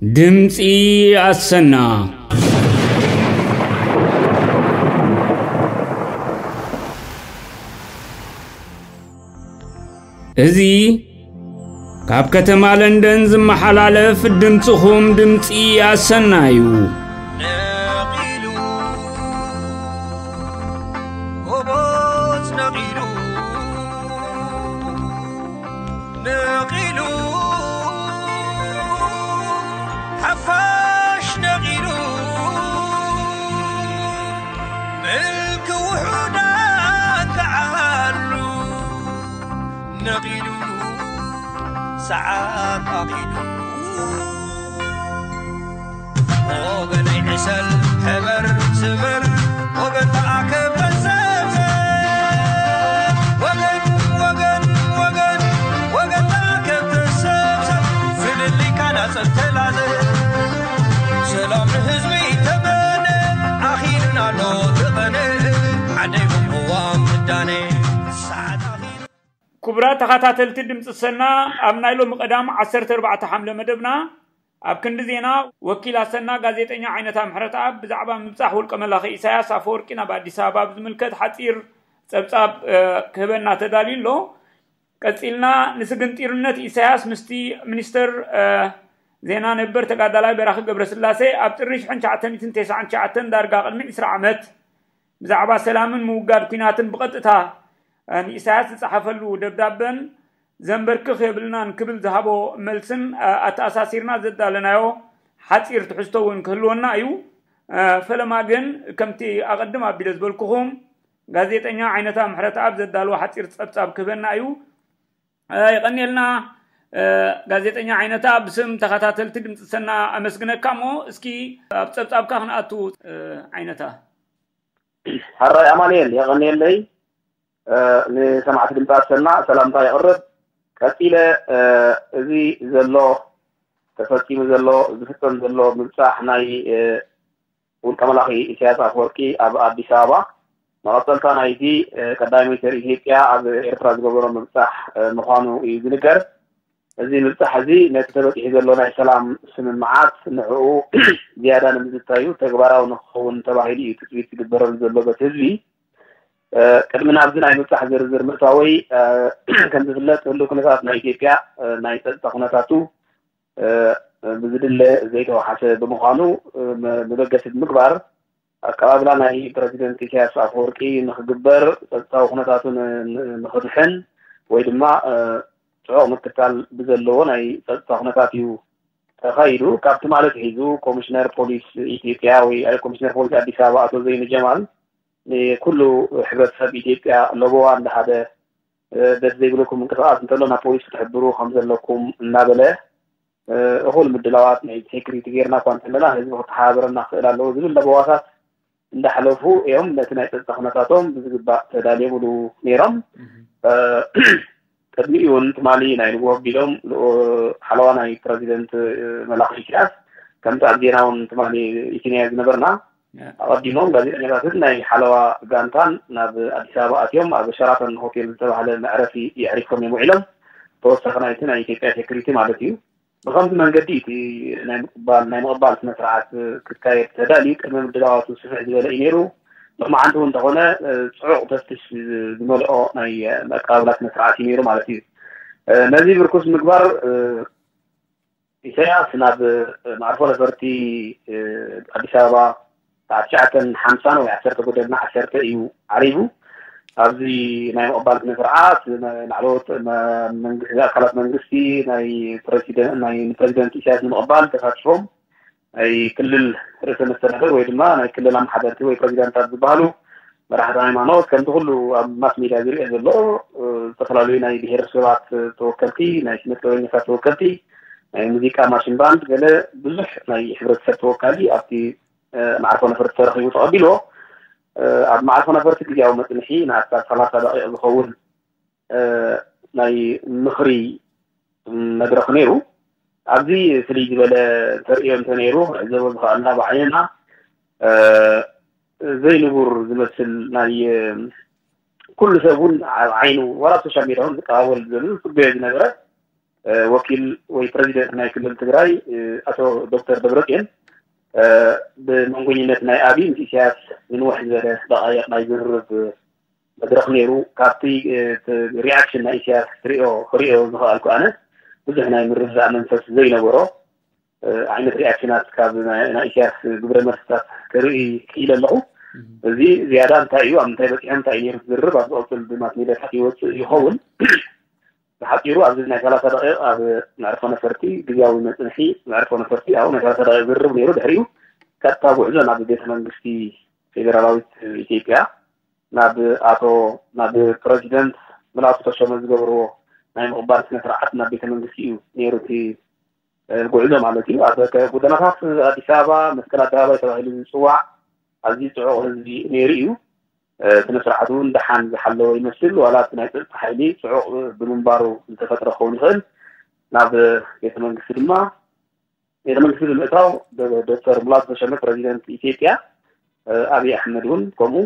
ድምፂ ኣሰና። እዚ ካብ ከተማ ለንደን ዝመሓላለፍ ድምፅኹም ድምፂ ኣሰና እዩ። ነቒሉ፣ ጎቦዝ ነቒሉ፣ ነቒሉ፣ ሓፋሽ ነቒሉ፣ ምልኪ ውሑዳት ተዓሉ፣ ነቒሉ፣ ሰዓት ኣኺሉ። ወገነይ ዕሰል፣ ሕበር፣ ስበር፣ ወገን ተኣከብ፣ ተሰብሰብ። ወገን፣ ወገን፣ ወገን፣ ወገን ተኣከብ፣ ተሰብሰብ። ፍልልይካ ናጸብ፣ ተላዘብ። ሰላም ንህዝቢ ተመነ፣ ኣኺሉና ኣሎ ተቐነ። ዓደይ ቅዋም ምዳነ፣ ሰዓት ኣኺሉ። ክቡራት ተኸታተልቲ ድምፂ ሰና፣ ኣብ ናይ ሎሚ ቀዳም ዓሰርተ ኣርባዕተ ሓምለ መደብና፣ ኣብ ክንዲ ዜና፣ ወኪል ኣሰና ጋዜጠኛ ዓይነታ ምሕረተኣብ ብዛዕባ ምብጻሕ ውልቀ መላኺ ኢሳያስ ኣፈወርቂ ናብ ኣዲስ ኣበባ ብዝምልከት ሓጺር ጸብጻብ፣ እ፣ ክህበና ተዳልዩ ኣሎ። ቀጺልና፣ ንስግንጢርነት ኢሳያስ ምስቲ ሚኒስተር፣ እ፣ ዜና ነበር ተጋዳላይ በራኺ ገብረስላሴ ኣብ ጥሪ ሽሕን ትሽዓተ ሚእትን ተስዓን ትሽዓተን፣ ዳርጋ ቅድሚ ዕስራ ዓመት፣ ብዛዕባ ሰላምን ምውጋድ ኲናትን ብቐጥታ፣ እ፣ ንኢሳያስ ዝጸሓፈሉ ደብዳበን ዘንበርክኽ የብልናን ክብል ዝሃቦ መልስን፣ እ፣ ኣተኣሳሲርና ዘዳለናዮ ሓጺር ትሕዝቶ እውን ክህልወና እዩ። እ፣ ፈለማ ግን ከምቲ ኣቐድም ኣቢለ ዝበልኩኹም፣ ጋዜጠኛ ዓይነታ ምሕረተኣብ ዘዳለዎ ሓጺር ጸብጻብ ክህበና እዩ። እ፣ የቐንየልና፣ እ፣ ጋዜጠኛ ዓይነታ፣ ብስም ተኸታተልቲ ድምፂ ሰና ኣመስግነካ። እሞ እስኪ ኣብ ጸብጻብካ ክንኣቱ፣ እ፣ ዓይነታ። ሕራይ ኣማኑኤል፣ የቐንየለይ። እ፣ ንሰማዕቲ ድምፂ ኣሰና ሰላምታ የቕርብ። ቀጺለ፣ እ፣ እዚ ዘሎ፣ ተፈጺሙ ዘሎ፣ ዝፍጸም ዘሎ ምብጻሕ ናይ፣ እ፣ ውልቀ መላኺ ኢሳያስ ኣፈወርቂ ኣብ ኣዲስ ኣበባ፣ መቐጸልታ ናይቲ፣ እ፣ ቀዳማይ ሚኒስተር ኢትዮጵያ ኣብ ኤርትራ ዝገበሮ ምብጻሕ፣ እ፣ ምዃኑ እዩ ዝንገር። እዚ ምብጻሕ እዚ ነቲ ተበጺሑ ዘሎ ናይ ሰላም ስምምዓት ንዕኡ ዝያዳ ንምዝታዩ ተግባራዊ ንክኸውን ተባሂሉ እዩ ትጽቢት ዝግበረሉ ዘሎ በቲ ህዝቢ። እ፣ ቅድሚ ናብዚ ናይ ምብጻሕ ዝርዝር ምእታወይ፣ እ፣ ከም ዝፍለጥ ህሉው ኩነታት ናይ ኢትዮጵያ፣ እ፣ ናይ ጸጥታ ኩነታቱ፣ እ፣ ብዝድለ ዘይተወሓሰ ብምዃኑ፣ እ፣ መ-፣ መበገሲ ብምግባር ኣቀባብላ ናይ ፕረዚደንት ኢሳያስ ኣፈወርቂ ንክግበር ጸጥታዊ ኩነታቱ ን-፣ ን-፣ ንክድሕን ወይ ድማ፣ እ፣ ጽዑቕ ምክትታል ብዘለዎ ናይ ጸጥታ ኩነታት እዩ ተኻይዱ። ካብ ትማሊ ኣትሒዙ ኮሚሽነር ፖሊስ ኢትዮጵያ ወይ ኮሚሽነር ፖሊስ ኣዲስ ኣበባ ኣቶ ዘይኑ ጀማል ንኩሉ ሕብረተሰብ ኢትዮጵያ ለበዋ እንዳሃበ፣ እ፣ ደስ ዘይብለኩም ምንቅስቓስ እንተሎ ናብ ፖሊስ ክትሕብሩ ከም ዘለኩም እናበለ፣ እ፣ እኹል ምድላዋት ናይ ሴኩሪቲ ጌርና እኳ እንተለና ህዝቢ ክተሓባበረና ክኽእል ኣለዎ ዝብል ለበዋታት እንዳሕለፉ እዮም ነቲ ናይ ጸጥታ ኩነታቶም ብዝግባእ ተዳልዮምሉ ነይሮም። እህ። እ፣ ቅድሚኡ እውን ትማሊ ናይ ንግሆ ኣቢሎም ልኦ-፣ ሓለዋ ናይ ፕረዚደንት፣ እ፣ መላኺ ኢሳያስ፣ ከምቲ ኣብ ዜና እውን ትማሊ ኢትንያ ዝነበርና፣ ያ። ኣቐዲሞም ጋዜጠኛታትን ናይ ሓለዋ ጋንታን ናብ ኣዲስ ኣበባ ኣትዮም ኣብ ሸራተን ሆቴል ዝተባህለ መዕረፊ የዕሪፎም እዮም ውዒሎም። ተወሳኺ ናይቲ ናይ ኢትዮጵያ ሴኩሪቲ ማለት እዩ። ብኸምዚ መንገዲ እቲ ናይ ምቕባል፣ ናይ ምቕባል ስነ ስርዓት ክካየድ ተዳልዩ ቅድመ ምድላዋቱ ስፍሕ ዝበለ እዩ ነይሩ። ሎማዓንቲ እውን እንተኾነ፣ እ፣ ጽዑቕ ተፍትሽ ዝመልኦ ናይ፣ እ፣ ኣቀባብላ ስነ ስርዓት እዩ ነይሩ ማለት እዩ። እ፣ ነዚ ብርኩስ ምግባር፣ እ፣ ኢሳያስ ናብ፣ እ፣ መዕርፎ ነፈርቲ፣ እ፣ ኣዲስ ኣበባ ሰዓት ትሽዓተን ሓምሳን ወይ ዓሰርተ ጎደልና ዓሰርተ እዩ ዓሪቡ። ኣብዚ ናይ ምቕባል ስነ ስርዓት መ-፣ ላዕለዎት መ-፣ መንግስቲ፣ ኣካላት መንግስቲ ናይ ፕረሲደንት፣ ናይ ፕረዚደንት ኢሳያስ ንምቕባል ተሳቲፎም ናይ ክልል ርእሰ መስተዳደር ወይ ድማ ናይ ክልል ኣመሓደርቲ ወይ ፕረዚዳንታት ዝበሃሉ መራሕቲ ሃይማኖት፣ ከምቲ ኩሉ ኣብ ማስ ሜድያ ዝርአ ዘሎ፣ እ፣ ዝተፈላለዩ ናይ ብሄረሰባት ተወከልቲ፣ ናይ ስነ ጥበበኛታት ተወከልቲ፣ ናይ ሙዚቃ ማሽን ባንድ፣ ገለ ብዙሕ ናይ ሕብረተሰብ ተወካሊ ኣብቲ፣ እ፣ መዓርፎ ነፈርቲ ተረኺቡ ተቐቢልዎ። እ፣ ኣብ መዓርፎ ነፈርቲ ግዜያዊ መጽንሒ ንኣስታት ሰላሳ ደቂቕ ዝኸውን፣ እ፣ ናይ ምኽሪ መድረኽ ነይሩ። ኣብዚ ፍልይ ዝበለ ተርእዮ እንተነይሩ፣ ክንዕዘቦ ዝኸኣልና ብዓይንና፣ እ፣ ዘይንቡር ዝመስል ናይ፣ እ፣ ኩሉ ሰብ እውን ኣብ ዓይኑ፣ ዋላ ኣብ ሶሻል ሜድያ እውን ዝቀባበል ዘሎ ዝጽበዮ ዝነበረ፣ ወኪል ወይ ፕረዚደንት ናይ ክልል ትግራይ ኣቶ ዶክተር ደብረፅዮን ብመንጎኝነት ናይ ኣብይ ምስ ኢሳያስ ዝንውሕ ዝበለ ደቃይቕ ናይ ዝርርብ መድረኽ ነይሩ። ካብቲ ሪኣክሽን ናይ ኢሳያስ ትሪኦ ክሪኦ ዝኽኣልኩ ኣነ ብዙሕ ናይ ምርድዳእ መንፈስ ዘይነበሮ ዓይነት ሪኣክሽናት ካብ ናይ ኢሳያስ ግብረ መልስታት ክርኢ ክኢለ ኣለኹ። እዚ ዝያዳ እንታይ እዩ፣ ኣብ ምንታይ በፂሖም፣ እንታይ እዩ ነይሩ ዝርርብ ኣብ ዝቐፅል ብማስ ሚዲያታት ይወፅእ ይኸውን። ብሓፂሩ ኣብዚ ናይ ሰላሳ ደቂቕ ኣብ መዕርፎ ነፈርቲ ግዝያዊ መፅንሒ መዕርፎ ነፈርቲ ኣብኡ ናይ ሰላሳ ደቂቕ ዝርርብ ነይሩ። ድሕሪኡ ቀጥታ ጉዕዞ ናብ ቤተ መንግስቲ ፌደራላዊት ኢትዮጵያ ናብ ኣቶ ናብ ፕረዚደንት ሙላቱ ተሾመ ዝገብርዎ ናይ ምቕባል ስነ ስርዓት ናብ ቤተ መንግስቲ እዩ ነይሩ እቲ ጉዕዞ ማለት እዩ። ኣብ ጎደናታት ኣዲስ ኣበባ መስቀል ኣደባባይ ተባሂሉ ዝፅዋዕ ኣዝዩ ፅዑቕ ህዝቢ ነይሩ እዩ። ስነ ስርዓቱ እውን ደሓን ዝሓለወ ይመስል። ዋላ እቲ ናይ ፀጥታ ሓይሊ ፅዑቕ ብምንባሩ ዝተፈጥረ ክኸውን ይኽእል። ናብ ቤተ መንግስቲ ድማ ቤተ መንግስቲ ብምእታው ዶክተር ሙላቱ ተሾመ ፕረዚደንት ኢትዮጵያ ኣብይ ኣሕመድ እውን ከምኡ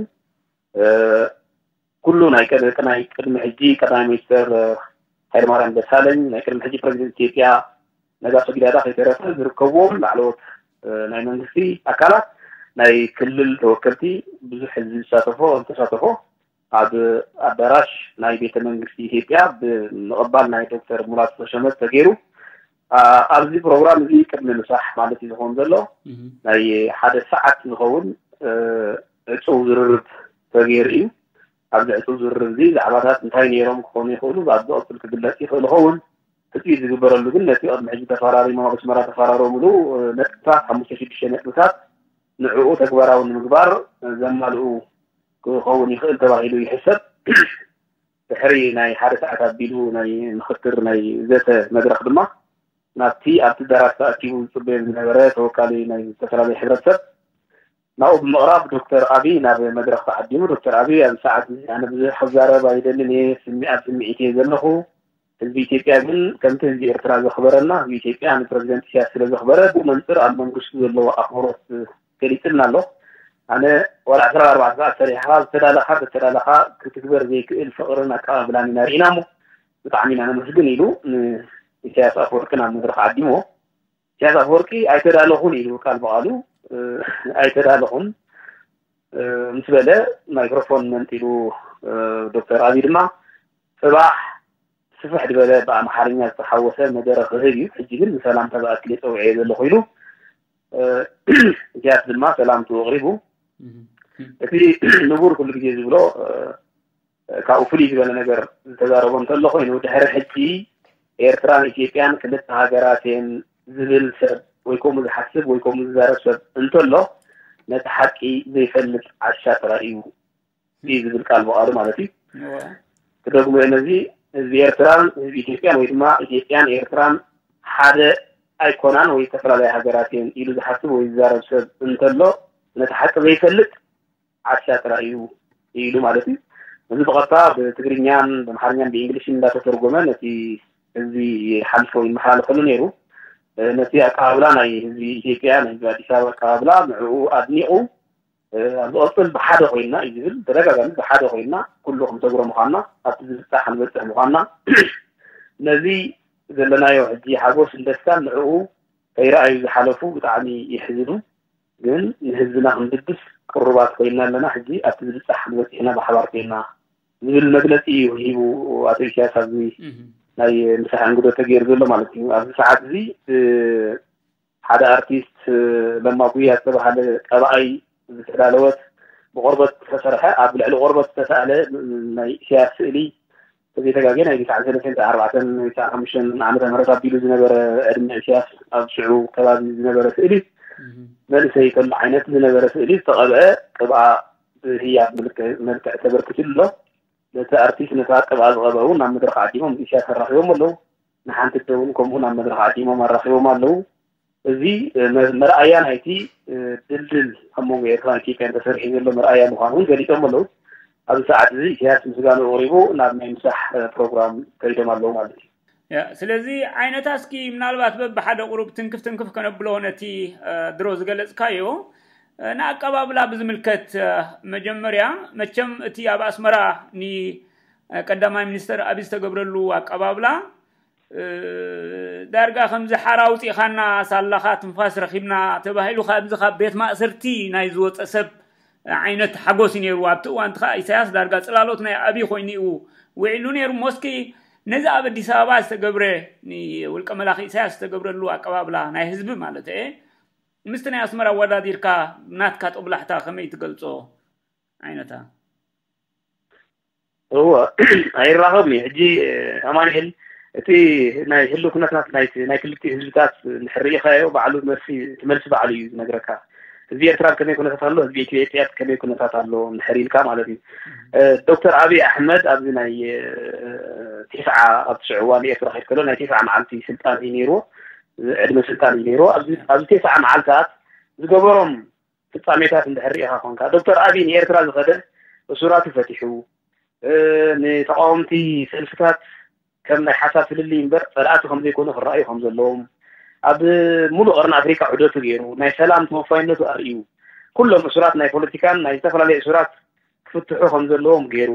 ኩሉ ናይ ቅድሚ ሕጂ ቀዳማይ ሚኒስተር ሃይለማርያም ደሳለኝ፣ ናይ ቅድሚ ሕጂ ፕረዚደንት ኢትዮጵያ ነጋሶ ጊዳዳ ከይተረፈ ዝርከብዎም ላዕለዎት ናይ መንግስቲ ኣካላት፣ ናይ ክልል ተወከልቲ፣ ብዙሕ ህዝቢ ዝሳተፎ ዝተሳተፎ ኣብ ኣዳራሽ ናይ ቤተ መንግስቲ ኢትዮጵያ ብምቕባል ናይ ዶክተር ሙላቱ ተሾመ ተገይሩ። ኣብዚ ፕሮግራም እዚ ቅድሚ ምሳሕ ማለት እዩ ዝኸውን ዘሎ ናይ ሓደ ሰዓት ዝኸውን ዕፁው ዝርርብ ተገይሩ እዩ። ኣብዚ ዕፁብ ዝርርብ እዚ ዛዕባታት እንታይ ነይሮም ክኾኑ ይኽእሉ፣ ኣብ ዝቕፅል ክግለፅ ይኽእል ይኸውን። ትፅቢት ዝግበረሉ ግን ነቲ ቅድሚ ሕጂ ተፈራሪሞም ኣብ ኣስመራ ተፈራረምሉ ነጥብታት፣ ሓሙሽተ ሽዱሽተ ነጥብታት ንዕኡ ተግባራዊ ንምግባር ዘማልኡ ክኸውን ይኽእል ተባሂሉ ይሕሰብ። ድሕሪ ናይ ሓደ ሰዓት ኣቢሉ ናይ ምኽክር ናይ ዘተ መድረኽ ድማ ናብቲ ኣብቲ ኣዳራሽ ተኣኪቡ ዝፅበዮም ዝነበረ ተወካሊ ናይ ዝተፈላለዩ ሕብረተሰብ ናብኡ ብምቕራብ ዶክተር ኣብይ ናብ መድረኽ ተዓዲሙ። ዶክተር ኣብይ ኣብዚ ሰዓት እዚ ኣነ ብዙሕ ክዛረብ ኣይደልን እየ፣ ስሚ ኣብ ስምዒት እየ ዘለኹ። ህዝቢ ኢትዮጵያ ግን ከምቲ ህዝቢ ኤርትራ ዘኽበረና ህዝቢ ኢትዮጵያ ንፕረዚደንት ኢሳያስ ስለ ዘኽበረ ብኡ መንፅር ኣብ መንግስቱ ዘለዎ ኣኽብሮት ገሊፅልና ኣሎ። ኣነ ዋላ ዕስራ ኣርባዕተ ሰዓት ሰሪሕኻ ዝተዳለኻ ተተዳለኻ ክትግበር ዘይክእል ፍቕርን ኣቀባብላን ኢና ርኢና እሞ ብጣዕሚ ኢና ነመስግን ኢሉ ንኢሳያስ ኣፈወርቂ ናብ መድረኽ ዓዲሞ። ኢሳያስ ኣፈወርቂ ኣይተዳለኹን ኢሉ ቃል ብቓሉ ኣይተዳለኹን ምስ በለ ማይክሮፎን መንጢሉ ዶክተር ኣብይ ድማ ፅባሕ ስፍሕ ዝበለ ብኣምሓርኛ ዝተሓወሰ መደረ ክህብ እዩ። ሕጂ ግን ንሰላምታ ዝኣክል እየ ፀዊዐዮ ዘለኹ ኢሉ ኢሳያስ ድማ ሰላምትኡ ኣቕሪቡ። እቲ ንቡር ኩሉ ግዜ ዝብሎ ካብኡ ፍልይ ዝበለ ነገር ዝተዛረቦ እንተሎ ኮይኑ ድሕሪ ሕጂ ኤርትራን ኢትዮጵያን ክልተ ሃገራት እየን ዝብል ሰብ ወይ ከምኡ ዝሓስብ ወይ ከምኡ ዝዛረብ ሰብ እንተሎ ነቲ ሓቂ ዘይፈልጥ ዓሻ ጥራይ እዩ እዩ ዝብል ቃል ብቓሉ ማለት እዩ። ክደግሞ እየ ነዚ ህዝቢ ኤርትራን ህዝቢ ኢትዮጵያን ወይ ድማ ኢትዮጵያን ኤርትራን ሓደ ኣይኮናን ወይ ዝተፈላለያ ሃገራት እየን ኢሉ ዝሓስብ ወይ ዝዛረብ ሰብ እንተሎ ነቲ ሓቂ ዘይፈልጥ ዓሻ ጥራይ እዩ ኢሉ ማለት እዩ። እዚ ብቐጥታ ብትግርኛን ብኣምሓርኛን ብእንግሊሽን እንዳተተርጎመ ነቲ ህዝቢ ይሓልፎ ይመሓላለፈሉ ነይሩ። ነቲ ኣቀባብላ ናይ ህዝቢ ኢትዮጵያ ናይ ህዝቢ ኣዲስ ኣበባ ኣቀባብላ ንዕኡ ኣድኒቑ ኣብ ዝቐፅል ብሓደ ኮይና እዩ ዝብል ተደጋጋሚ ብሓደ ኮይና ኩሉ ክንሰግሮ ምዃንና ኣብቲ ዝብፃሕ ክንበፅሕ ምዃንና ነዚ ዘለናዮ ሕጂ ሓጎስ እንደስታን ንዕኡ ከይረኣዩ ዝሓለፉ ብጣዕሚ የሕዝኑ። ግን ንህዝብና ክንድግፍ ቅሩባት ኮይና ኣለና። ሕጂ ኣብቲ ዝብፃሕ ክንበፅሕ ኢና ብሓባር ኮይና ዝብል መግለፂ እዩ ሂቡ ኣቶ ኢሳያስ ኣብዚ ናይ ምሳሕ እንግዶ ተገይሩ ዘሎ ማለት እዩ። ኣብዚ ሰዓት እዚ ሓደ ኣርቲስት ለማ ጉያ ዝተባሃለ ቀባኣይ ዝተዳለወት ብቆርበት ዝተሰርሐ ኣብ ልዕሊ ቆርበት ዝተሳእለ ናይ ኢሳያስ ስእሊ ተዘይተጋግየ ናይ ትሽዓተ ሚእትን ኣርባዕተን ወይ ትሽዓተ ሓሙሽተን ዓመተ ምህረት ኣቢሉ ዝነበረ ዕድመ ኢሳያስ ኣብ ሽዑ ከባቢ ዝነበረ ስእሊ መንእሰይ ከሎ ዓይነት ዝነበረ ስእሊ ዝተቐብአ ቅብኣ ብህያብ መልክዕ ተበርኪቱ ኣሎ። ነቲ ኣርቲስት ነታ ቅብኣ ዝቐብአ እውን ናብ መድረኽ ዓዲሞም ምስ ኢሳያስ ኣራኺቦም ኣለዉ። ንሓንቲ ኣደ እውን ከምኡ ናብ መድረኽ ዓዲሞም ኣራኺቦም ኣለዉ። እዚ መርኣያ ናይቲ ድልድል ኣብ መንጎ ኤርትራን ኢትዮጵያን ተሰሪሑ ዘሎ መርኣያ ምዃኑ እውን ገሊጾም ኣለዉ። ኣብዚ ሰዓት እዚ ኢሳያስ ምስጋንኡ ኣቕሪቡ ናብ ናይ ምሳሕ ፕሮግራም ከይዶም ኣለዉ ማለት እዩ። ስለዚ ዓይነታ እስኪ ምናልባት በብሓደ ቁሩብ ትንክፍ ትንክፍ ከነብሎ ነቲ ድሮ ዝገለፅካዮ ንኣቀባብላ ብዝምልከት መጀመርያ መቸም እቲ ኣብ ኣስመራ ንቀዳማይ ሚኒስተር ኣብይ ዝተገብረሉ ኣቀባብላ ዳርጋ ከምዚ ሓራ ኣውፂእኻና ሳላኻ ትንፋስ ረኺብና ተባሂሉ ካብዚ ካብ ቤት ማእሰርቲ ናይ ዝወፀ ሰብ ዓይነት ሓጎስ እዩ ነይሩ። ኣብቲ እዋን ከዓ ኢሳያስ ዳርጋ ፅላሎት ናይ ኣብይ ኮይኑ እዩ ውዒሉ ነይሩ። ሞስኪ ነዚ ኣብ ኣዲስ ኣበባ ዝተገብረ ውልቀ መላኺ ኢሳያስ ዝተገብረሉ ኣቀባብላ ናይ ህዝቢ ማለት እየ ምስቲ ናይ ኣስመራ ኣወዳዲርካ ናትካ ጦብላሕታ ከመይ ትገልፆ? ዓይነታ እወ ኣይራኸብን እዩ። ሕጂ ኣማንኤል እቲ ናይ ህሉ ኩነታት ናይ ክልቲኡ ህዝብታት እንድሕር ርኢኻዮ ባዕሉ እቲ መልሲ ባዕሉ እዩ ዝነግረካ። ህዝቢ ኤርትራ ከመይ ኩነታት ኣሎ፣ ህዝቢ ኢትዮጵያ ከመይ ኩነታት ኣሎ እንድሕር ኢልካ ማለት እዩ። ዶክተር ኣብይ ኣሕመድ ኣብዚ ናይ ቴስዓ ኣብ ትሽዑ እዋን ኤርትራ ከይድ ከሎ ናይ ቴስዓ መዓልቲ ስልጣን እዩ ነይርዎ፣ ዕድመ ስልጣን እዩ ነይርዎ። ኣብዚ ቴስዓ መዓልታት ዝገበሮም ፍጻሜታት እንድሕር ርኢኻ ኮንካ፣ ዶክተር ኣብይ ንኤርትራ ዝኸደ እሱራቱ ፈቲሑ፣ ንተቓወምቲ ሰልፍታት ከም ናይ ሓሳብ ፍልልይ እምበር ጸላእቲ ከም ዘይኮኑ ክረኣዩ ከም ዘለዎም፣ ኣብ ሙሉእ ቀርኒ ኣፍሪቃ ዑደቱ ገይሩ ናይ ሰላም ተወፋይነቱ ኣርእዩ፣ ኩሎም እሱራት ናይ ፖለቲካን ናይ ዝተፈላለዩ እሱራት ክፍትሑ ከም ዘለዎም ገይሩ፣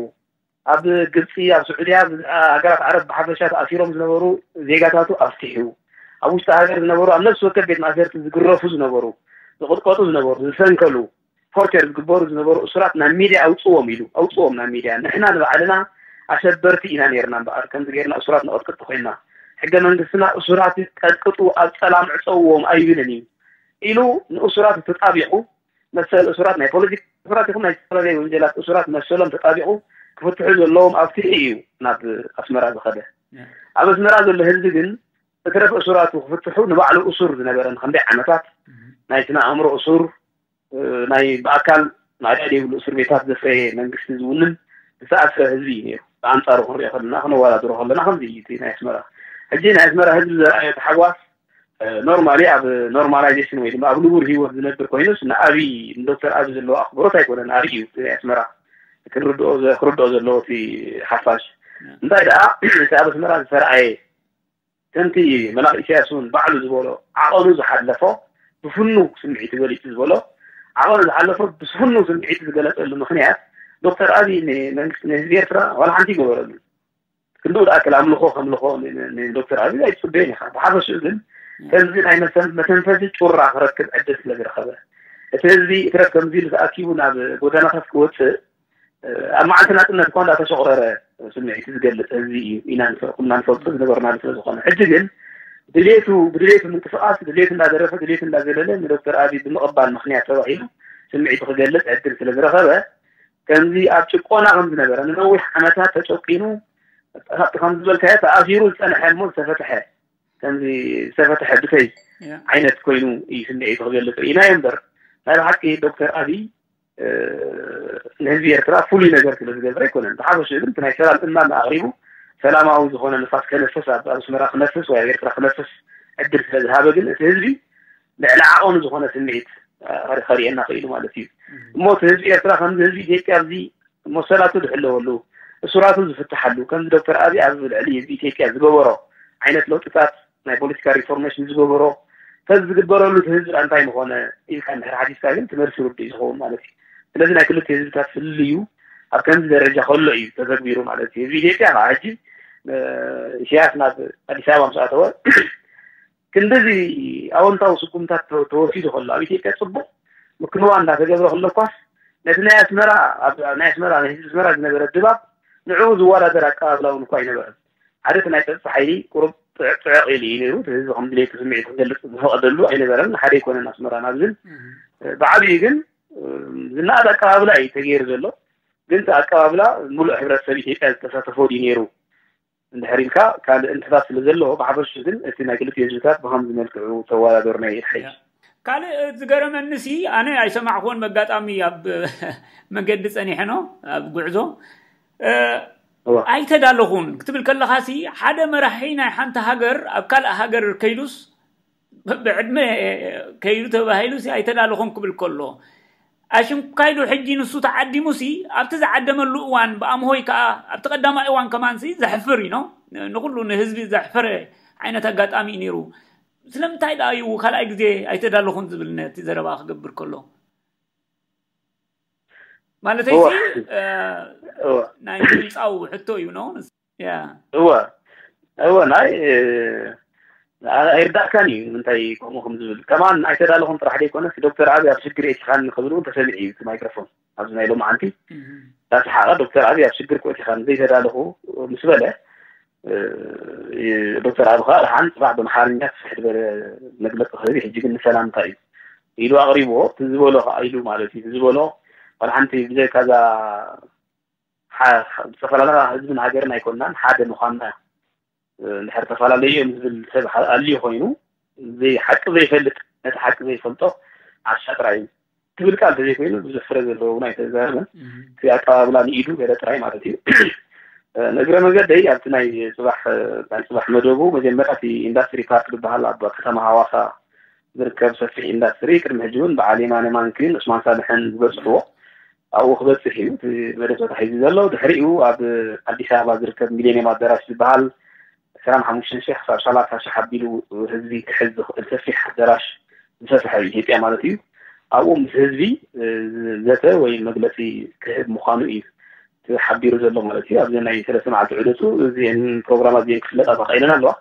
ኣብ ግብጺ፣ ኣብ ስዑድያ፣ ኣብ ሃገራት ዓረብ ብሓፈሻ ተኣሲሮም ዝነበሩ ዜጋታቱ ኣፍቲሑ፣ ኣብ ውሽጢ ሃገር ዝነበሩ ኣብ ነፍሲ ወከፍ ቤት ማእሰርቲ ዝግረፉ ዝነበሩ፣ ዝቕጥቀጡ ዝነበሩ፣ ዝሰንከሉ፣ ቶርቸር ዝግበሩ ዝነበሩ እሱራት ናብ ሚድያ ኣውፅዎም ኢሉ ኣውፅዎም ናብ ሚድያ። ንሕና ንባዕልና ኣሸበርቲ ኢና ነይርና እምበኣር ከምዚ ገይርና እሱራት ነቐጥቅጥ ተኮይንና፣ ሕገ መንግስትና እሱራት ቀጥቅጡ ኣብ ፀላም ዕፀውዎም ኣይብልን እዩ ኢሉ ንእሱራት ተጣቢቑ መሰል እሱራት ናይ ፖለቲካ እሱራት ይኹን ናይ ዝተፈላለዩ ወንጀላት እሱራት መሰሎም ተጣቢቑ ክፍትሑ ዘለዎም ኣብቲሑ እዩ ናብ ኣስመራ ዝኸደ። ኣብ ኣስመራ ዘሎ ህዝቢ ግን እትረፍ እሱራቱ ክፍትሑ ንባዕሉ እሱር ዝነበረ ንክንደይ ዓመታት ናይ ስነ ኣእምሮ እሱር ናይ ብኣካል ማዕዳ ዘይብሉ እስር ቤታት ዘፍረየ መንግስቲ ዝውንን ዝተኣስረ ህዝቢ እዩ ነይሩ። ብኣንፃሩ ክንሪኦ ከለና ክነወዳድሮ ከለና ከምዚ እዩ እቲ ናይ ኣስመራ። ሕጂ ናይ ኣስመራ ህዝቢ ዘርኣዮ ተሓጓስ ኖርማሊ ኣብ ኖርማላይዜሽን ወይ ድማ ኣብ ንቡር ህይወት ዝነብር ኮይኑስ ንኣብይ ንዶክተር ኣብይ ዘለዎ ኣኽብሮት ኣይኮነን። ኣብይ እዩ ናይ ኣስመራ ክርድኦ ዘለዎ እቲ ሓፋሽ። እንታይ ደኣ እቲ ኣብ ኣስመራ ዝተረኣየ ከምቲ መላኽ ኢሳያስ እውን ባዕሉ ዝበሎ ዓቐኑ ዝሓለፎ ብፍኑው ስምዒቱ ገሊጹ ዝበሎ ዓቐኑ ዝሓለፎ ብፍኑው ስምዒቱ ዝገለጸሉ ምኽንያት ዶክተር ኣብይ ንመንግስቲ ንህዝቢ ኤርትራ ዋላ ሓንቲ ይገበረሉ። ክንድኡ ደኣ ክል ኣምልኾ ከምልኾ ንዶክተር ኣብይ ኣይትፅበዮን ኢኻ። ብሓፈሽኡ ግን ከምዚ ናይ መተንፈሲ ጩራ ክረክብ ዕድል ስለ ዝረኸበ እቲ ህዝቢ እትረፍ ከምዚ ኢሉ ተኣኪቡ ናብ ጎደናታት ክወፅእ ኣብ መዓልቲ ናፅነት እኳ እንዳተሸቑረረ ስምዒቱ ዝገልፅ ህዝቢ እዩ ኢና ኩልና ንፈልጦ ዝነበርናሉ ስለ ዝኾነ ሕጂ ግን ድሌቱ ብድሌቱ ምንቅስቃስ ድሌቱ እንዳደረፈ ድሌቱ እንዳዘለለ ንዶክተር ኣብይ ብምቕባል ምኽንያት ተባሂሉ ስምዒቱ ክገልፅ ዕድል ስለ ዝረኸበ ከምዚ ኣብ ጭቆና ከም ዝነበረ ንነዊሕ ዓመታት ተጨቂኑ ኣብቲ ከም ዝበልካዮ ተኣሲሩ ዝፀንሐ እሞ ዝተፈትሐ ከምዚ ዝተፈትሐ ብተይ ዓይነት ኮይኑ እዩ ስምዒቱ ክገልፅ ርኢናዮ እምበር ናይ ብሓቂ ዶክተር ኣብይ ንህዝቢ ኤርትራ ፍሉይ ነገር ስለ ዝገብረ ኣይኮነን። ብሓፈሽኡ ግን እቲ ናይ ሰላም እማመ ኣቕሪቡ ሰላማዊ ዝኾነ ንፋስ ከነፍስ ኣብ ኣስመራ ክነፍስ ወይ ኣብ ኤርትራ ክነፍስ ዕድል ስለ ዝሃበ ግን እቲ ህዝቢ ልዕሊ ዓቐኑ ዝኾነ ስምዒት ከርእየና ክኢሉ ማለት እዩ። እሞ እቲ ህዝቢ ኤርትራ ከምዚ ህዝቢ ኢትዮጵያ ኣብዚ መሰላቱ ዝሕለወሉ እሱራቱ ዝፍትሓሉ ከምዚ ዶክተር ኣብይ ኣብ ልዕሊ ህዝቢ ኢትዮጵያ ዝገበሮ ዓይነት ለውጥታት ናይ ፖለቲካ ሪፎርሜሽን ዝገበሮ ተዝግበረሉ እቲ ህዝቢ እንታይ ምኾነ ኢልካ እንድሕር ሓቲትካ ግን እቲ መልሲ ርዱእ እዩ ዝኸውን ማለት እዩ። ስለዚ ናይ ክልተ ህዝብታት ፍልልዩ ኣብ ከምዚ ደረጃ ከሎ እዩ ተተግቢሩ ማለት እዩ። ህዝቢ ኢትዮጵያ ከዓ ሕጂ ኢሳያስ ናብ ኣዲስ ኣበባ ምስ ኣተወ ክንድዚ ኣወንታዊ ስጉምታት ተወሲዱ ከሎ ኣብ ኢትዮጵያ ፅቡቕ ምክንዋን እንዳተገብረ ከሎ እኳስ ነቲ ናይ ኣስመራ ናይ ኣስመራ ናይ ህዝቢ ኣስመራ ዝነበረ ድባብ ንዕኡ ዝወዳደር ኣቀባብላ እውን እኳ ኣይነበረን። ሓደ እቲ ናይ ፀጥታ ሓይሊ ቁሩብ ፅዕቕ ፅዕቕ ኢሉ እዩ ነይሩ። እቲ ህዝቢ ከም ድሌቱ ስምዒቱ ክገልፅ ዝፈቐደሉ ኣይነበረን። ሓደ ኣይኮነን ኣስመራ ናብዝን ብዓብዩ ግን ዝነኣድ ኣቀባብላ እዩ ተገይሩ ዘሎ። ግን እቲ ኣቀባብላ ሙሉእ ሕብረተሰብ ኢትዮጵያ ዝተሳተፎ ድዩ ነይሩ እንድሕር ኢልካ ካልእ ንጥፈታት ስለ ዘለዎ ብሓፈሽኡ ግን እቲ ናይ ክልቲኡ ህዝብታት ብኸምዚ መልክዑ ተወዳደሩ ናይ ኢድ ሓይሽ። ካልእ ዝገረመንሲ ኣነ ኣይሰማዕክዎን በጋጣሚ ኣብ መገዲ ጸኒሐኖ ኣብ ጉዕዞ ኣይተዳለኹን ክትብል ከለኻሲ ሓደ መራሒ ናይ ሓንቲ ሃገር ኣብ ካልእ ሃገር ከይዱስ ብዕድመ ከይዱ ተባሂሉሲ ኣይተዳለኹን ክብል ከሎ ኣሽንኳይዶ ሕጂ ንሱ ተዓዲሙሲ ኣብቲ ዝዓደመሉ እዋን ብኣምሆይ ከዓ ኣብቲ ቀዳማይ እዋን ከማንሲ ዘሕፍር ኢኖ ንኩሉ ንህዝቢ ዘሕፈረ ዓይነት ኣጋጣሚ እዩ ነይሩ። ስለምንታይ ደኣ እዩ ካልኣይ ግዜ ኣይተዳለኹን ዝብል ነቲ ዘረባ ክገብር ከሎ ማለተይ ናይ ምምፃው ሕቶ እዩ ነው። እወ እወ ናይ ኣይርዳእካን እዩ። ምንታይ ከምኡ ከም ዝብል ከማን ኣይተዳለኹም ጥራሕ ደይኮነስ ዶክተር ኣብይ ኣብ ሽግር የእቲኻኒ ክብል እውን ተሰሚዑ እዩ። እቲ ማይክሮፎን ኣብዚ ናይ ሎማዓንቲ እንዳሰሓቐ ዶክተር ኣብይ ኣብ ሽግር ክእቲኻኒ ዘይተዳለኹ ምስ በለ፣ ዶክተር ኣብይ ከዓ ደሓን ፅባሕ ብኣምሓርኛ ስፍሕ ዝበለ መግለፂ ክህብ እዩ። ሕጂ ግን ንሰላምታ እዩ ኢሉ ኣቕሪብዎ። እቲ ዝበሎ ከዓ ኢሉ ማለት እዩ። እቲ ዝበሎ ዋላ ሓንቲ ብዘይካ እዛ ዝተፈላለያ ህዝብን ሃገርን ኣይኮንናን፣ ሓደ ምዃንና እንድሕር ተፈላለዩ እዮም ዝብል ሰብ ኣልዩ ኮይኑ፣ ሓቂ ዘይፈልጥ፣ ነቲ ሓቂ ዘይፈልጦ ዓሻ ጥራይ እዩ ትብል ቃል ተዘይኮይኑ ብዙሕ ፍረ ዘለዎ እውን ኣይተዛረበን። እቲ ኣቀባብላ ንኢዱ ገለ ጥራይ ማለት እዩ። ንእግረ መገደይ ኣብቲ ናይ ፅባሕ ናይ ፅባሕ መደቡ መጀመርያ እቲ ኢንዳስትሪ ፓርክ ዝበሃል ኣብ ከተማ ሃዋሳ ዝርከብ ሰፊሕ ኢንዳስትሪ ቅድሚ ሕጂ እውን በዓል የማነ ማንኪን ዑስማን ሳልሕን ዝበፅሕዎ ኣብኡ ክበፅሕ እዩ እቲ መደብ ተታሒዙ ዘሎ። ድሕሪኡ ኣብ ኣዲስ ኣበባ ዝርከብ ሚሌኒየም ኣዳራሽ ዝበሃል ዕስራን ሓሙሽተን ሺሕ ክሳብ ሰላሳ ሺሕ ኣቢሉ ህዝቢ ክሕዝ ዝኽእል ሰፊሕ ኣዳራሽ ዝሰፍሐ እዩ ኢትዮጵያ ማለት እዩ። ኣብኡ ምስ ህዝቢ ዘተ ወይ መግለፂ ክህብ ምዃኑ እዩ ተሓቢሩ ዘሎ ማለት እዩ። ኣብዚ ናይ ሰለስተ መዓልቲ ዑደቱ እዚአን ፕሮግራማት እዚአን ክፍለጣ ተኻኢለን ኣለዋ።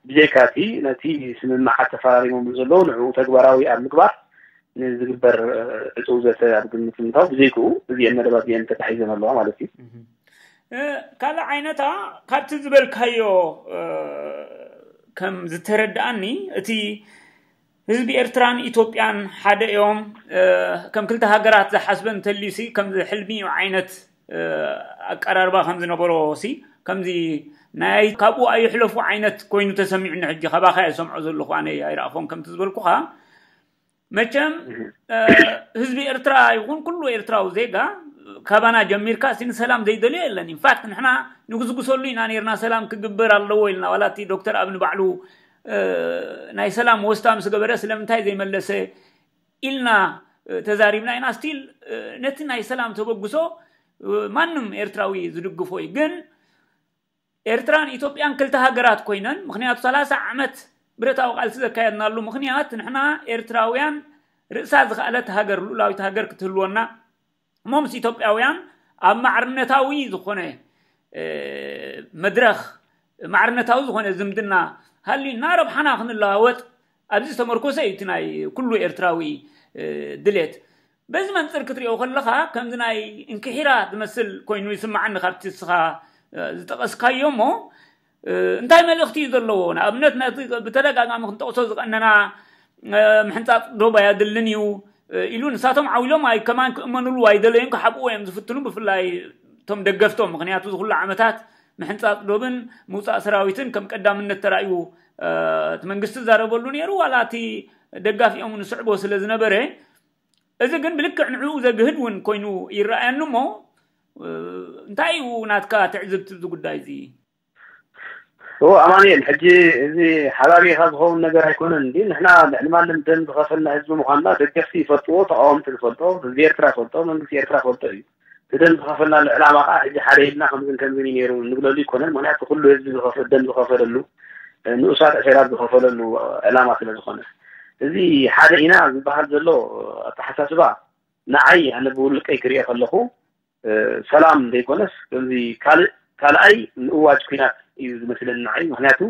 ብጀካ እቲ ነቲ ስምምዓት ተፈራሪሞም ዘለዉ ንዕኡ ተግባራዊ ኣብ ምግባር ንዝግበር ዕፁው ዘተ ኣብ ግምት ምእታው ብዘይክኡ እዚአን መደባት እዚአን ተታሒዘን ኣለዋ ማለት እዩ። ካልእ ዓይነታ ካብቲ ዝበልካዮ ከም ዝተረድኣኒ እቲ ህዝቢ ኤርትራን ኢትዮጵያን ሓደ እዮም። ከም ክልተ ሃገራት ዝሓስበ እንተልዩሲ ከምዚ ሕልሚ እዩ ዓይነት ኣቀራርባ ከም ዝነበሮ ሲ ከምዚ ናይ ካብኡ ኣይሕለፉ ዓይነት ኮይኑ ተሰሚዑኒ። ሕጂ ካባኻ እየ ዝሰምዖ ዘለኹ፣ ኣነ ኣይረኣኹን ከምቲ ዝበልኩኻ። መቸም ህዝቢ ኤርትራ ይኹን ኩሉ ኤርትራዊ ዜጋ ካባና ጀሚርካ ሲ ንሰላም ዘይደልዮ የለን። ኢንፋክት ንሕና ንጉስጉሰሉ ኢና ነርና፣ ሰላም ክግበር ኣለዎ ኢልና። ዋላ እቲ ዶክተር ኣብን ባዕሉ ናይ ሰላም ወስታ ምስ ገበረ ስለምንታይ ዘይመለሰ ኢልና ተዛሪብና ኢና። ስቲል ነቲ ናይ ሰላም ተበግሶ ማንም ኤርትራዊ ዝድግፎ እዩ። ግን ኤርትራን ኢትዮጵያን ክልተ ሃገራት ኮይነን፣ ምኽንያቱ ሰላሳ ዓመት ብረታዊ ቃልሲ ዘካየድናሉ ምኽንያት ንሕና ኤርትራውያን ርእሳ ዝኸኣለት ሃገር፣ ልኡላዊት ሃገር ክትህልወና እሞ ምስ ኢትዮጵያውያን ኣብ ማዕርነታዊ ዝኾነ መድረኽ ማዕርነታዊ ዝኾነ ዝምድና ሃልዩና ረብሓና ክንለዋወጥ ኣብዚ ዝተመርኮሰ እዩ እቲ ናይ ኩሉ ኤርትራዊ ድሌት። በዚ መንፅር ክትሪኦ ከለኻ ከምዚ ናይ እንክሒራ ዝመስል ኮይኑ ይስምዓኒ ካብቲ እስኻ ዝጠቐስካዮ እሞ እንታይ መልእኽቲ እዩ ዘለዎ? ንኣብነት ነቲ ብተደጋጋሚ ክንጠቕሶ ዝቐነና ምሕንፃፅ ዶብ ኣያድልን እዩ ኢሉ ንሳቶም ዓው ኢሎም ኣይ ከማን ክእመንሉ ኣይደለዩን ክሓብእዎ እዮም ዝፍትኑ፣ ብፍላይ እቶም ደገፍቶም። ምኽንያቱ እዚ ኩሉ ዓመታት ምሕንፃፅ ዶብን ምውፃእ ሰራዊትን ከም ቀዳምነት ተራእዩ እቲ መንግስቲ ዝዛረበሉ ነይሩ፣ ዋላ እቲ ደጋፊኦም ንስዕቦ ስለ ዝነበረ። እዚ ግን ብልክዕ ንዕኡ ዘግህድ እውን ኮይኑ ይረኣየኒ እሞ እንታይ እዩ ናትካ ትዕዝብቲ እዚ ጉዳይ እዚ? እዎ ኣማኑኤል፣ ሕጂ እዚ ሓላቢኻ ዝኸውን ነገር ኣይኮነን። እንዲ ንሕና ልዕሊ ማንም ደም ዝኸፈልና ህዝቢ ምዃንና ደገፍቲ ይፈልጥዎ፣ ተቃወምቲ ዝፈልጦ፣ ህዝቢ ኤርትራ ይፈልጦ፣ መንግስቲ ኤርትራ ይፈልጦ እዩ። እቲ ደም ዝኸፈልና ዕላማ ከዓ ሕጂ ሓደ ኢልና ከምዝን ከምዝን እዩ ነይሩ እንብለሉ ይኮነን። ምክንያቱ ኩሉ ህዝቢ ዝኸፈ- ደም ዝኸፈለሉ ንኡሳት ዕሸላት ዝኸፈለሉ ዕላማ ስለ ዝኾነ እዚ ሓደ ኢና ዝበሃል ዘሎ ኣተሓሳስባ ንዓይ ኣነ ብውልቀይ ክሪኦ ከለኹ ሰላም ዘይኮነስ ከምዚ ካልእ ካልኣይ ምእዋጅ ኩናት እዩ ዝመስለኒ ንዓይ። ምክንያቱ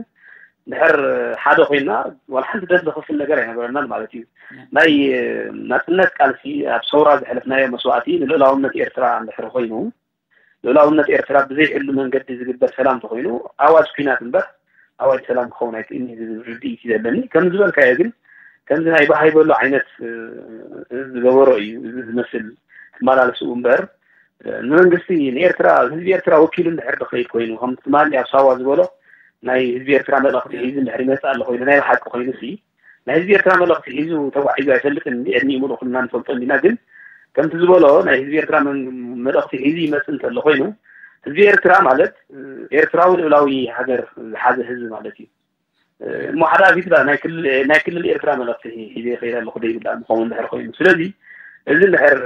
ድሕር ሓደ ኮይና ዋላ ሓንቲ ደም ዘኸፍል ነገር ኣይነበረናን ማለት እዩ። ናይ ናፅነት ቃልሲ ኣብ ሰውራ ዘሕለፍናዮ መስዋእቲ ንልእላውነት ኤርትራ እንድሕር ኮይኑ ልእላውነት ኤርትራ ብዘይሕሉ መንገዲ ዝግበር ሰላም ተኮይኑ ኣዋጅ ኩናት እምበር ኣዋጅ ሰላም ክኸውን ኣይክእልን እዩ ዝብል ርድኢት እዩ ዘለኒ። ከም ዝበልካዮ ግን ከምዚ ናይ በሃይ በሎ ዓይነት ዝገበሮ እዩ እዚ ዝመስል ክመላለስኡ እምበር ንመንግስቲ ንኤርትራ ህዝቢ ኤርትራ ወኪሉ እንድሕር ዝኸይድ ኮይኑ ከም ትማሊ ኣብ ሳዋ ዝበሎ ናይ ህዝቢ ኤርትራ መልእኽቲ ሒዙ እንድሕር ይመፅእ ኣሎ ኮይኑ ናይ ብሓቂ ኮይኑ ሲ ናይ ህዝቢ ኤርትራ መልእኽቲ ሒዙ ተጓዒዙ ኣይፈልጥን። ዕድሚኡ ሙሉእ ኩልና ንፈልጦ እንዲና። ግን ከምቲ ዝበሎ ናይ ህዝቢ ኤርትራ መልእኽቲ ሒዙ ይመፅእ እንተሎ ኮይኑ ህዝቢ ኤርትራ ማለት ኤርትራዊ ልእላዊ ሃገር ዝሓዘ ህዝቢ ማለት እዩ። እሞ ሓደ ኣፊት ናይ ክልል ኤርትራ መልእኽቲ ሒዘ ይኸይድ ኣለኹ ደይብል ምኸውን ድሕር ኮይኑ ስለዚ እዚ እንድሕር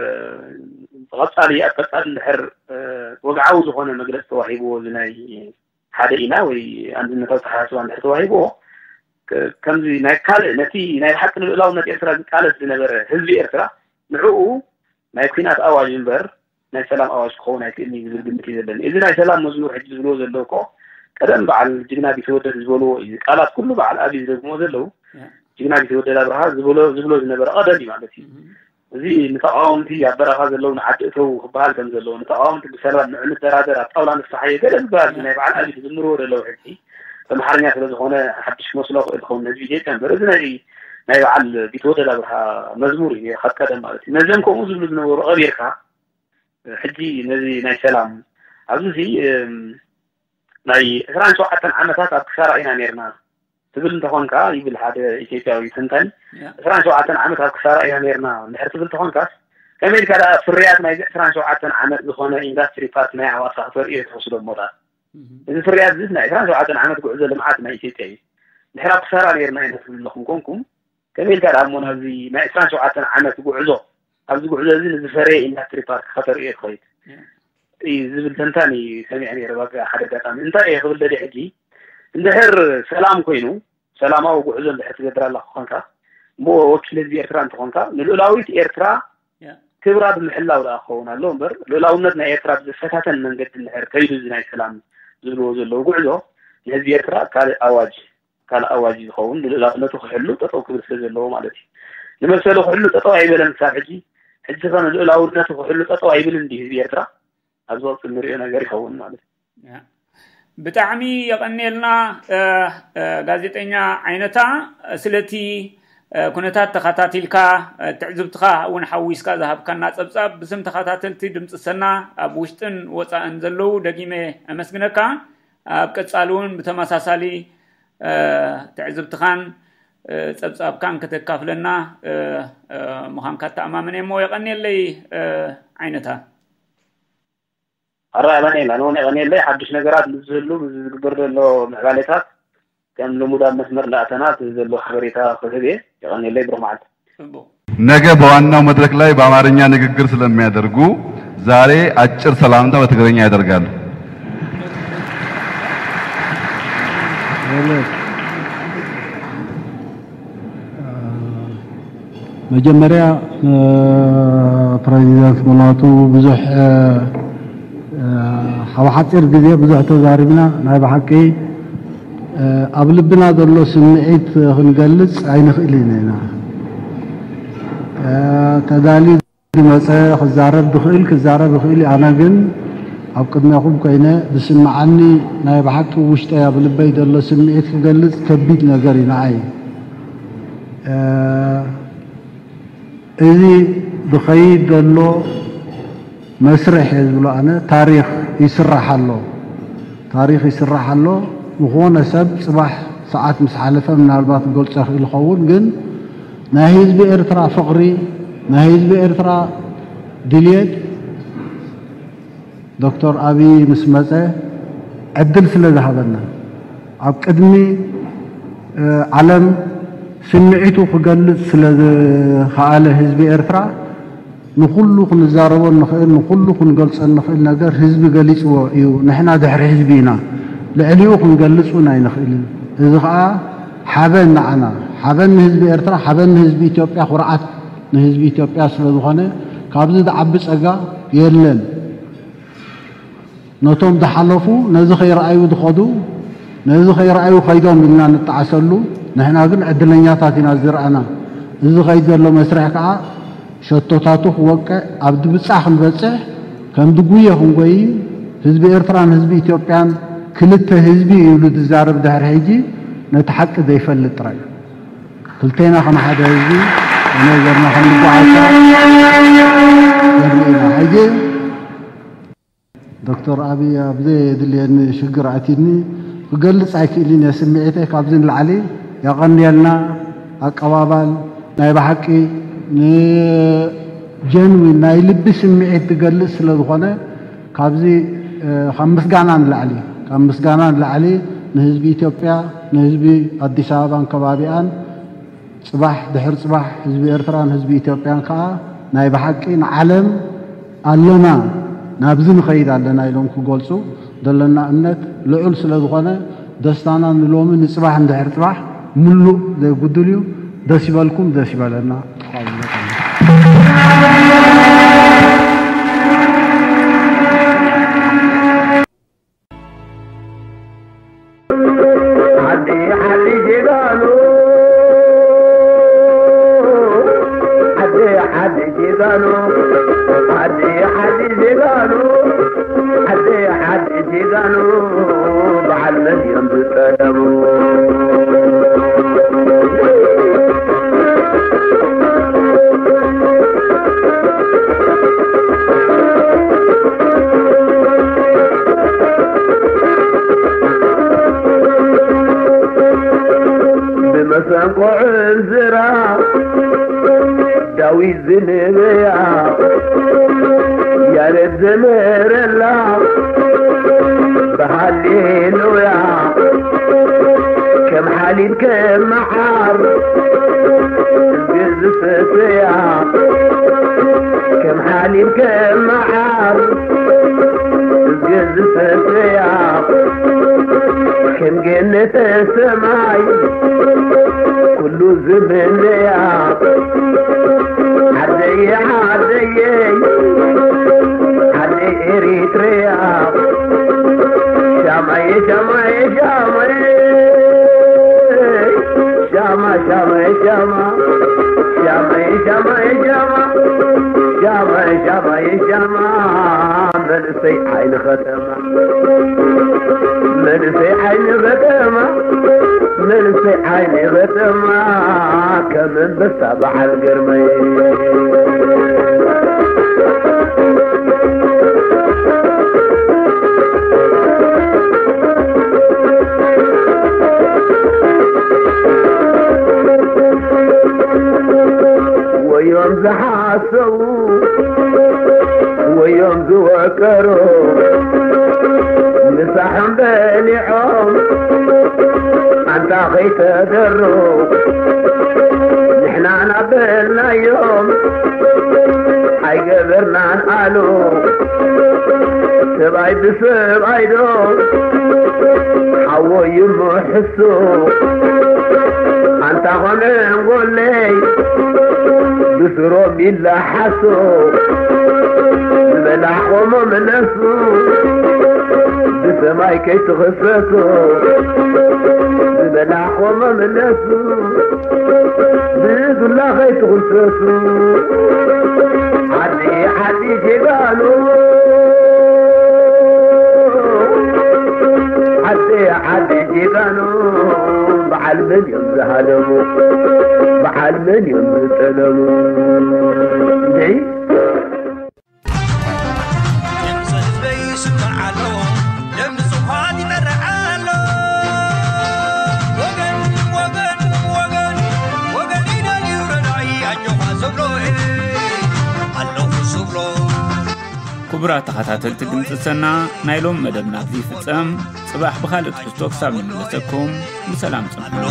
ብቐፃሊ ኣብ ቀፃሊ እንድሕር ወግዓዊ ዝኾነ መግለፂ ተዋሂብዎ እዚ ናይ ሓደ ኢና ወይ ኣንድነታዊ ተሓሳስባ እንድሕር ተዋሂብዎ ከምዚ ናይ ካልእ ነቲ ናይ ብሓቂ ንልእላውነት ኤርትራ ዝቃለስ ዝነበረ ህዝቢ ኤርትራ ንዕኡ ናይ ኩናት ኣዋጅ እምበር ናይ ሰላም ኣዋጅ ክኸውን ኣይክእልን እዩ ዝብል ግምት እዩ ዘለኒ። እዚ ናይ ሰላም መዝሙር ሕጂ ዝብልዎ ዘለዉ እኮ ቀደም በዓል ጅግና ቢተወደድ ዝበልዎ እዩ። ቃላት ኩሉ በዓል ኣብይ ዝደግሞ ዘለዉ ጅግና ቢተወደድ ኣብርሃ ዝበሎ ዝብሎ ዝነበረ ቀደም እዩ ማለት እዩ። እዚ ንተቃወምቲ ኣብ በረኻ ዘለዉ ንዓዲ እተዉ ክበሃል ከም ዘለዎ፣ ንተቃወምቲ ብሰላም ንዑ ንደራደር ኣብ ጣውላ ንፍታሓዮ ገለ ዝበሃል ናይ በዓል ኣብይ ዝዝምርዎ ዘለዉ ሕጂ ብኣምሓርኛ ስለ ዝኾነ ሓድሽ ክመስሎ ክእል ክኸውን ነዚ ኢትዮጵያ እምበር፣ እዚ ናይ ናይ በዓል ቢትወደድ ኣብርሃ መዝሙር እዩ ነይሩ ካብ ቀደም ማለት እዩ። ነዚኦም ከምኡ ዝብሉ ዝነበሩ ቀቢርካ ሕጂ ነዚ ናይ ሰላም ኣብዚ ናይ ዕስራን ሸውዓተን ዓመታት ኣብ ክሳራ ኢና ነርና ትብል እንተኾንካ ይብል ሓደ ኢትዮጵያዊ ተንታኒ። ዕስራን ሸውዓተን ዓመት ኣብ ክሳራ ኢና ነርና እንድሕር ትብል ተኾንካስ ከመይ ኢልካ ደኣ ፍርያት ናይ ዕስራን ሸውዓተን ዓመት ዝኾነ ኢንዳስትሪ ፓርክ ናይ ኣዋሳ ክተርእዮ ትወስዶ ሞታ? እዚ ፍርያት እዚ ናይ ዕስራን ሸውዓተን ዓመት ጉዕዞ ልምዓት ናይ ኢትዮጵያ እዩ። ድሕር ኣብ ክሳራ ነርና ኢና ትብል ኣለኹም ኮንኩም ከመይ ኢልካ ደኣ እሞ ናብዚ ናይ ዕስራን ሸውዓተን ዓመት ጉዕዞ ኣብዚ ጉዕዞ እዚ ንዝፈረየ ኢንዳስትሪ ፓርክ ከተርእዮ ትኸይድ እዩ ዝብል ተንታኒ ሰሚዐ ነይረ። ባጋ ሓደ ኣጋጣሚ እንታይ እየ ክብል ደሊ ሕጂ እንድሕር ሰላም ኮይኑ ሰላማዊ ጉዕዞ እንድሕር ትገብር ኣላ ክኾንካ እሞ ወኪል ህዝቢ ኤርትራ እንትኾንካ ንልኡላዊት ኤርትራ ክብራ ብምሕላው ደኣ ክኸውን ኣለዎ እምበር ልኡላውነት ናይ ኤርትራ ብዝፈታተን መንገዲ እንድሕር ከይዱ እዚ ናይ ሰላም ዝብልዎ ዘለዉ ጉዕዞ ንህዝቢ ኤርትራ ካልእ ኣዋጅ ካልእ ኣዋጅ ዝኸውን ንልኡላውነቱ ክሕሉ ጠጠው ክብል ስለ ዘለዎ ማለት እዩ። ንመሰሉ ክሕሉ ጠጠው ኣይበለን ክሳብ ሕጂ። ሕጂ ከ ንልኡላውነቱ ክሕሉ ጠጠው ኣይብልን ድዩ ህዝቢ ኤርትራ? ኣብዚ ወቅቲ እንሪኦ ነገር ይኸውን ማለት እዩ። ብጣዕሚ የቐንየልና ጋዜጠኛ ዓይነታ ስለቲ ኩነታት ተኸታቲልካ ትዕዝብትኻ እውን ሓዊስካ ዝሃብካና ፀብፃብ ብስም ተኸታተልቲ ድምፂ ሰና ኣብ ውሽጥን ወፃእን ዘለዉ ደጊመ ኣመስግነካ። ኣብ ቀፃሊ እውን ብተመሳሳሊ ትዕዝብትኻን ፀብፃብካን ከተካፍለና ምዃንካ ተኣማመን እሞ የቐንየለይ ዓይነታ። ኣራ የቐንየልና ንሆን የቐንየለይ ሓዱሽ ነገራት ምስ ዝህሉ ምስ ዝግበር ዘሎ ምዕባሌታት ከም ልሙድ ኣብ መስመር እንዳኣተና እቲ ዘሎ ሓበሬታ ክህብ እየ። የቐንየለይ ብሩኽ መዓልቲ። ፅቡቕ። ነገ በዋናው መድረክ ላይ በአማርኛ ንግግር ስለሚያደርጉ ዛሬ አጭር ሰላምታ በትግርኛ ያደርጋሉ። መጀመርያ ፕረዚደንት ሙላቱ ብዙሕ ኣብ ሓፂር ግዜ ብዙሕ ተዛሪብና ናይ ብሓቂ ኣብ ልብና ዘሎ ስምዒት ክንገልፅ ኣይንኽእልን ኢና። ተዳልዩ ዝመፀ ክዛረብ ዝኽእል ክዛረብ ይኽእል እዩ። ኣነ ግን ኣብ ቅድሜኹም ኮይነ ዝስምዓኒ ናይ ብሓቂ ውሽጠይ ኣብ ልበይ ዘሎ ስምዒት ክገልፅ ከቢድ ነገር እዩ ንዓይ። እዚ ዝኸይድ ዘሎ መስርሕ እየ ዝብሎ ኣነ ታሪኽ ይስራሕ ኣሎ። ታሪኽ ይስራሕ ኣሎ። ዝኾነ ሰብ ፅባሕ ሰዓት ምስ ሓለፈ ምናልባት ክገልፆ ይኽእል ይኸውን፣ ግን ናይ ህዝቢ ኤርትራ ፍቕሪ፣ ናይ ህዝቢ ኤርትራ ድልየት ዶክተር ኣብይ ምስ መፀ ዕድል ስለ ዝሃበና ኣብ ቅድሚ ዓለም ስምዒቱ ክገልፅ ስለ ዝኸኣለ ህዝቢ ኤርትራ ንኹሉ ክንዛረቦ እንኽእል ንኹሉ ክንገልፆ እንኽእል ነገር ህዝቢ ገሊፅዎ እዩ። ንሕና ድሕሪ ህዝቢ ኢና፣ ልዕሊኡ ክንገልፅ እውን ኣይንኽእልን። እዚ ከዓ ሓበን ንዓና፣ ሓበን ንህዝቢ ኤርትራ፣ ሓበን ንህዝቢ ኢትዮጵያ፣ ኩርዓት ንህዝቢ ኢትዮጵያ ስለ ዝኾነ ካብዚ ዝዓቢ ፀጋ የለን። ነቶም ዝሓለፉ ነዚ ከይረኣዩ ዝኸዱ ነዚ ከይረኣዩ ከይዶም ኢልና ንጠዓሰሉ። ንሕና ግን ዕድለኛታት ኢና ዝረኣና። እዚ ዝኸይድ ዘሎ መስርሕ ከዓ ሸቶታቱ ክወቅዕ ኣብ ድብፃ ክንበፅሕ ከም ድጉየ ክንጎይ ህዝቢ ኤርትራን ህዝቢ ኢትዮጵያን ክልተ ህዝቢ እዩ ኢሉ ዝዛረብ ድሕሪ ሕጂ ነቲ ሓቂ ዘይፈልጥ ጥራይ ክልቴና ከም ሓደ ህዝቢ ነዘርና ከም ንጓዓዛ ዘርኢ ኢና። ሕጂ ዶክተር ኣብይ ኣብ ዘየድልየኒ ሽግር ኣትዩኒ ክገልፅ ኣይክእልን እየ ስምዒተይ ካብዚ ንላዕሊ የቐንየልና ኣቀባባል ናይ ብሓቂ ንጀንዊን ናይ ልቢ ስምዒት ዝገልፅ ስለ ዝኾነ ካብዚ ካብ ምስጋና ንላዕሊ ካብ ምስጋና ንላዕሊ ንህዝቢ ኢትዮጵያ ንህዝቢ ኣዲስ ኣበባን ከባቢኣን ፅባሕ ድሕር ፅባሕ ህዝቢ ኤርትራን ህዝቢ ኢትዮጵያን ከዓ ናይ ብሓቂ ንዓለም ኣለና ናብዚ ንኸይድ ኣለና ኢሎም ክገልፁ ዘለና እምነት ልዑል ስለ ዝኾነ ደስታና ንሎሚ ንፅባሕ ንድሕር ፅባሕ ምሉእ ዘይጉድል እዩ። ደስ ይበልኩም ደስ ይበለና። ጀጋኑ ዓዲ ዓዲ ጀጋኑ ዓዲ ዓዲ ጀጋኑ በዓል መን እዮም ዝጠለቡ? ብመሰንቆ ዕዝራ ዳዊት ዝንበያ ያሬድ ዘመረላ ብሃሌሉያ ከም ሓሊብ ከም መዓር ዝፈሰያ ከም ሓሊብ ከም መዓር ዝፈሰያ ከም ገነተ ሰማይ ኩሉ ዝምነያ ዓደየ ዓደየ ዓደይ ኤሪትሪያ ሻማየ ሻማየ ሻማየ ሻማ ሻማየ ሻማ ሻማየ ሻማየ ሻማ ሻማየ ሻማየ ሻማ መንእሰይ ዓይኒ ከተማ መንእሰይ ዓይኒ ከተማ መንእሰይ ዓይኒ ከተማ ከም ኣንበሳ በዓል ግርመይ ወዮም ዝሓሰቡ ወዮም ዝወቀሩ ምሳሖም በሊዖም ኣንታ ከይተደሩ ንሕና ናበልናዮም ኣይገበርናን ኣሉ ሰብኣይ ብሰብኣይ ዶ ሓወይ ይምሕሱ ኣንታ ኾነ እንጎለይ ብስሮም ይለሓሱ ዝበላዕኾሞ መለሱ ብሰማይ ከይትኽሰሱ ዝበላዕኾሞ መለሱ ብዱላ ከይትኽሰሱ ዓዲ ዓዲ ጀጋኑ ዓዲ ዓዲ ጀጋኑ በዓል መን እዮም ዝሃለሙ በዓል መን እዮም ዝጠለሙ እንድዒ ክቡራት ተኸታተልቲ ድምፂ ሰና ናይ ሎም መደብና ኣብዚ ይፍፀም። ፅባሕ ብኻልእ ትሕዝቶ ክሳብ ንምለሰኩም ብሰላም ፅንሑ።